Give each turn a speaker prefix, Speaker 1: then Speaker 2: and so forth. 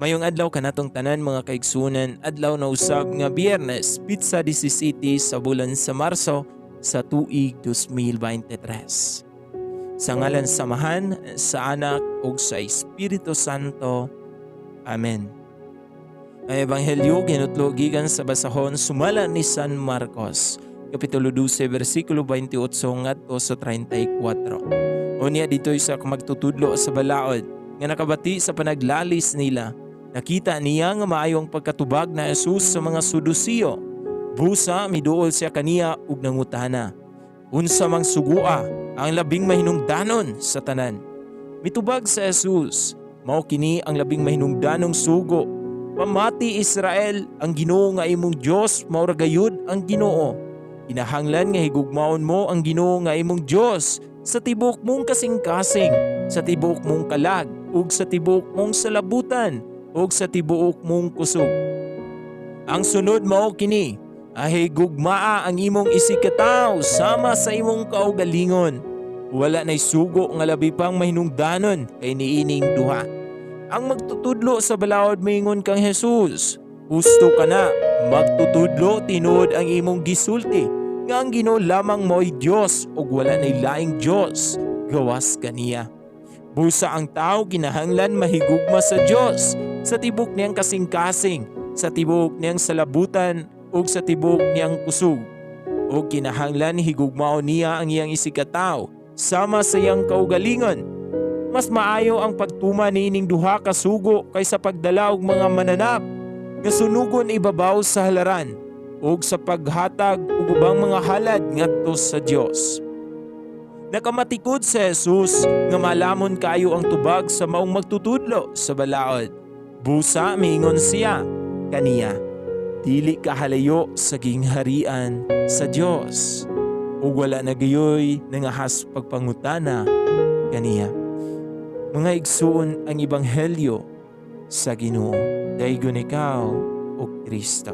Speaker 1: Mayong adlaw kanatong tanan, mga kaigsunan, adlaw na usab nga Biyernes, petsa 17 sa bulan sa Marso sa tuig 2023. Sa ngalan sa Amahan, sa Anak ug sa Espiritu Santo. Amen. Ang Ebanghelyo ginutlo gikan sa basahon sumala ni San Marcos, Kapitulo 12, versikulo 28 ngadto sa 34. Unya dito'y sa magtutudlo sa balaod nga nakabati sa panaglalis nila. Nakita niya nga maayo ang pagkatubag na Jesus sa mga Sadusiyo. Busa miduol siya kaniya ug nangutana, "Unsa mang sugua ang labing mahinungdanon sa tanan?" Mitubag sa Jesus, "Mao kini ang labing mahinungdanong sugo: Pamati, Israel, ang Ginoo nga imong Dios mao ra gayud ang Ginoo. Kinahanglan nga higugmaon mo ang Ginoo nga imong Dios sa tibuok mong kasing-kasing, sa tibuok mong kalag, ug sa tibuok mong salabutan, ug sa tibuok mong kusog. Ang sunod mao kini: Higugmaa ang imong isigkatawo sama sa imong kaugalingon. Wala na'y sugo nga labi pang mahinungdanon kay niining duha." Ang magtutudlo sa balaod miingon kang Jesus, "Husto ka na, magtutudlo, tinuod ang imong gisulti nga ang Ginoo lamang mo'y Dios ug wala na'y laing Dios gawas kaniya." Busa ang tao kinahanglan mahigugma sa Dios sa tibok niyang kasing-kasing, sa tibok niyang salabutan ug sa tibok niyang kusog. Ug kinahanglan higugmaon niya ang iyang isigkatawo sama sa iyang kaugalingon. Mas maayo ang pagtuman niining duha ka sugo kaysa pagdala og mga mananap nga sunugon ibabaw sa halaran ug sa paghatag og ubang mga halad ngadto sa Dios. Nakamatikod sa Jesus nga malamon kaayo ang tubag sa maong magtutudlo sa balaod. Busa miingon siya kaniya, "Dili ka halayo sa gingharian sa Dios." Ug wala na gayoy nangahas pagpangutana kaniya. Mga igsuon, ang ebanghelyo sa Ginoo. Daygon ikaw, o Kristo.